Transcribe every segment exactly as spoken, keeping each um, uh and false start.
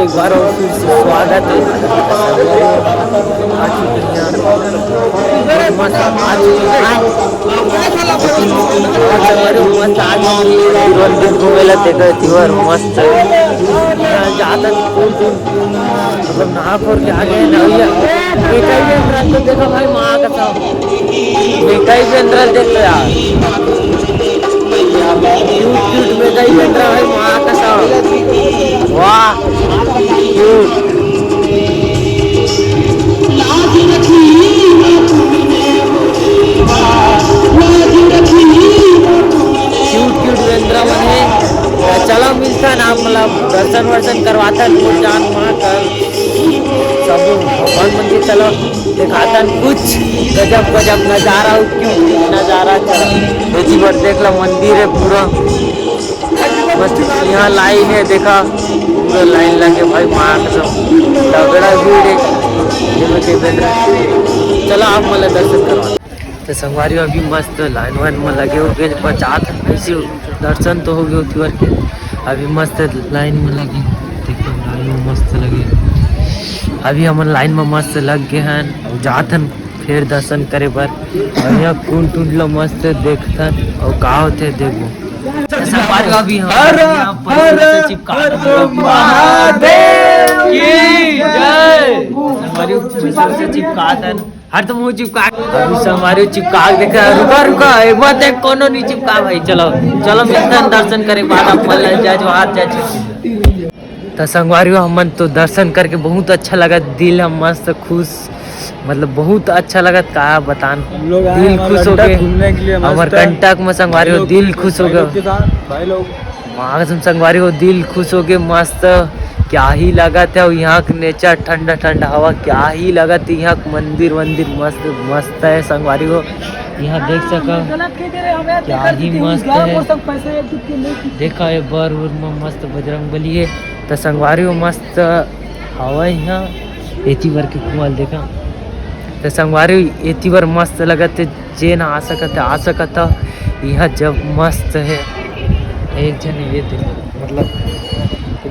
बार और फिर से स्वागत है। आ चुके हैं, मस्त आ चुके हैं। मस्त आ चुके हैं। तुरंत दिन घूमे ला देखो, तिवर मस्त। ज्यादा मतलब नहा खोर के आ गए ना भैया। बेटा ही बेंदरा तो देखो भाई, माँ का सब। बेटा ही बेंदरा देखो यार। क्यूट, क्यूट बेटा ही बेंदरा भाई, माँ का सब। वाह, क्यूट। क्यूट, क्यूट बेंदरा मन हे। चलो मिलथन आप, मतलब दर्शन वर्शन करवाथन, मोर जान माँ कर सब भगवान मन के। चलो दिखाथन कुछ गजब गजब नजारा, क्यूट नजारा। चलो, एती बर देख ला, मंदिर है पूरा, बस यहाँ लाइन है, देखा पूरा लाइन लगे भाई, माँ कसम तगड़ा भीड़ है। ये मैं कह बेंदरा, चलो आप मतलब दर्शन करवा। तो संगवारी अभी मस्त लाइन वाइन में लगे हो गए, बचात कैसे दर्शन तो हो गए होती बार के। अभी मस्त लाइन में लगे, देखो लाइन में मस्त लगे। अभी हमन लाइन में मस्त लग गए हैं, अब जात हन फिर दर्शन करे बर। और यहाँ कुंड टूंड लो मस्त देखथन और का होते देखो। संगवारी अभी हम हर यहाँ पर हर से चिपका हर महादेव की जय। संगवारी ऊपर से चिपका दन। हर तो मुंह चिपका। अभी संगवारी चिपका के देखा, रुका, रुका, एक बार देख, कोनो नहीं चिपका भाई। चलो, चलो, मिलथन दर्शन करे बाद आप मन ला जय जोहार, जय छत्तीसगढ़। तो संगवारी हो, हमन तो दर्शन करके बहुत अच्छा लगा, दिल हम मस्त खुश, मतलब बहुत अच्छा लगा, का बतान, हम लोग आए दिल हमारे खुश हो गए। घूमने के लिए मस्त। अमरकंटक में संगवारी हो, लोग दिल खुश हो भाई गए। लोग के साथ, भाई लोग। माँ कसम संगवारी हो, दिल खुश हो गए मस्त। क्या ही लगत है, और यहाँ के नेचर ठंडा ठंडा हवा, क्या ही लगत है। यहाँ के मंदिर वंदिर मस्त मस्त है संगवारी हो। यहाँ देख सका, क्या ही मस्त है। देखा ये बर उर में मस्त बजरंग बली है। तो संगवारी हो मस्त हवा यहाँ एती बर के कुआं ल देखा। तो संगवारी एती बर मस्त लगत है, जेन आ सकत है, आ सकत है। यहाँ जब मस्त है, एक जन ये दे, मतलब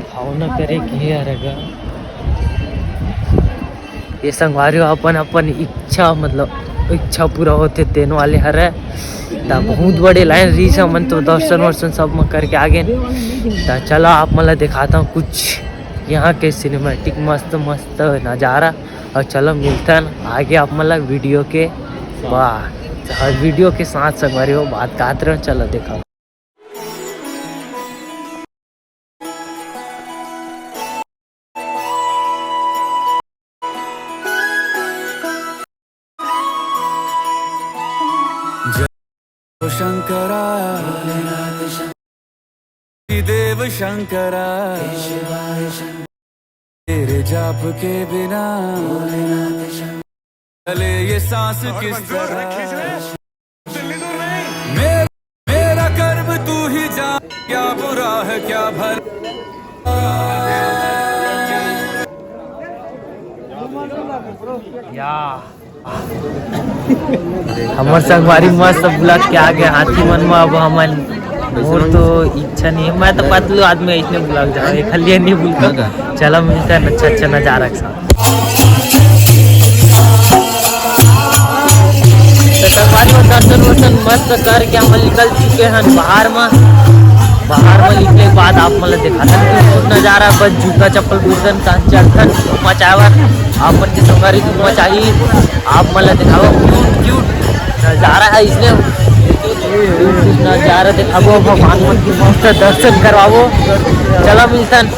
भावना करे के हे अरगा। ये संगवारी हो अपन अपन इच्छा, मतलब इच्छा पूरा होते तेन वाले हरे। ता बहुत बड़े लाइन रही से, हमन तो दर्शन वर्शन सब में करके आ गए। ता चला आप मन ला दिखाता हूँ कुछ यहाँ के सिनेमैटिक मस्त मस्त नज़ारा। और चलो मिलथन आगे आप मन ला वीडियो के बाद। हर वीडियो के साथ संगवारी हो बात कहत रहो, चलो देखा। शंकरा, देव शंकरा, तेरे जाप के बिना चले ये सांस किस तरह। मेरा, मेरा कर्म तू ही जान, क्या बुरा है क्या भला। या हमर संगवारी मस्त ब्लॉग के आगे हाथी मन म अब हमन मोर तो इच्छा नहीं है, मैं तो पतलू आदमी, इसने ब्लॉग जाओ ये खाली नहीं बोलता। चलो मिलते हैं अच्छा अच्छा नजारा के साथ। तो संगवारी हो दर्शन वर्शन मस्त करके हम निकल चुके हैं बाहर में। बाहर में निकले के बाद आप मतलब दिखाता हूँ नजारा, बस जूता चप्पल बुरदन का चलथन मचावर। आप मन के संगवारी धूम मचाही। आप मन ला दिखावा क्यूट क्यूट नजारा है इसने। नजारा दिखाबो, भगवान मन के मस्त दर्शन करवाबो। चला मिलथन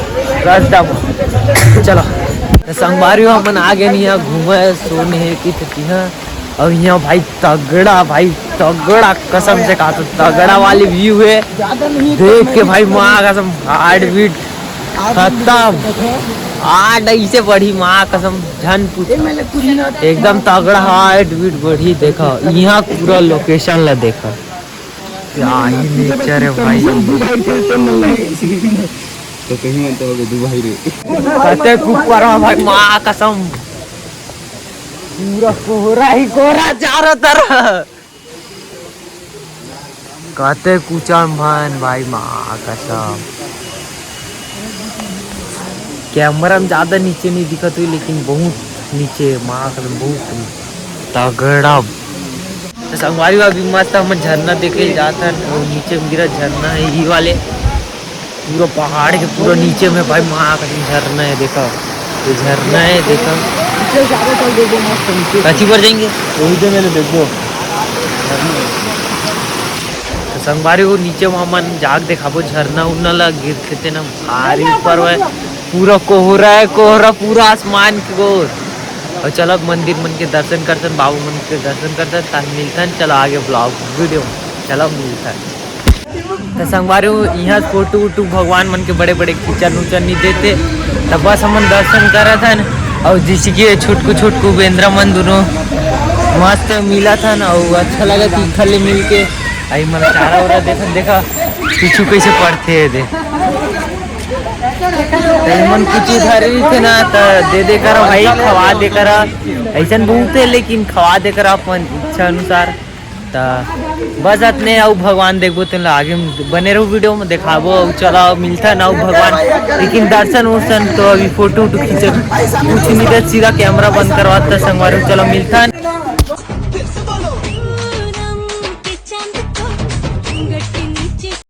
रास्ता में, चला। तो संगवारी हो, हमन आ गए यहाँ घूमे सोने है कि तिहा। और यहाँ भाई तगड़ा, भाई तगड़ा, कसम से कहा तो तगड़ा वाली व्यू है। देख के भाई माँ कसम हार्ट बीट खत्म। आठ ऐसे बढ़ी माँ कसम, झन पूछ। एकदम तगड़ा हार्ट बीट बढ़ी। देखा यहाँ पूरा लोकेशन ला देखा, क्या ही नेचर है भाई। तो कहीं मन तो हो गए दू भाई रे। कते ऊपर में भाई माँ कसम पूरा कोहरा ही कोहरा चारों तरफ। कते कुचम भन भाई माँ कसम। कैमरा में ज्यादा नीचे नहीं दिखत हुई, लेकिन बहुत नीचे, माँ कसम, बहुत तगड़ा। तो संगवारी हो, अभी मस्त हमन झरना देखे जात हन, और नीचे में गिरा झरना है, ये वाले पूरा पहाड़ के पूरा नीचे में भाई, माँ कसम, झरना है, देखा, ये झरना है, देखा। कच्ची पर जाएंगे, वही तो मैंने देखो। तो संगवारी हो, नीचे में हमन जाके देखाबो झरना उरना ला, गिरथे तेन भारी ऊपर हुआ है, पूरा कोहरा है, कोहरा पूरा आसमान के ओर। और चलो अब मंदिर मन के दर्शन करथन, बाबू मन के दर्शन करथन, तब मिलथन। चलो आगे ब्लॉग वीडियो में, चलो मिलथन। तो संगवारी हो, यहाँ फोटो उटू भगवान मन के बड़े बड़े खींचन उचन नहीं देते, तो बस हमन दर्शन करत हन। और जैसे कि ये छोटकू छोटकू बेंद्रा मन दोनों मस्त मिलत हन, और अच्छा लगत इखर ले मिल के। आई मन चारा उरा देखन, देखा पीछू कैसे पड़थे दे। तो इमन कुछ उधारी रहिथे ना, तो दे दे करा भाई, खवा दे करा। ऐसन बहुत है, लेकिन खवा दे करा अपन इच्छा अनुसार। त बस अतने, अउ भगवान देखबो तेन ला आगे में बने रहो वीडियो में, देखाबो। अउ चलो मिलथन अउ भगवान, लेकिन दर्शन उर्शन तो अभी फोटो उटो खींचे कुछ नहीं दे, सीधा कैमरा बंद करवाता संगवारी। चलो मिलथन।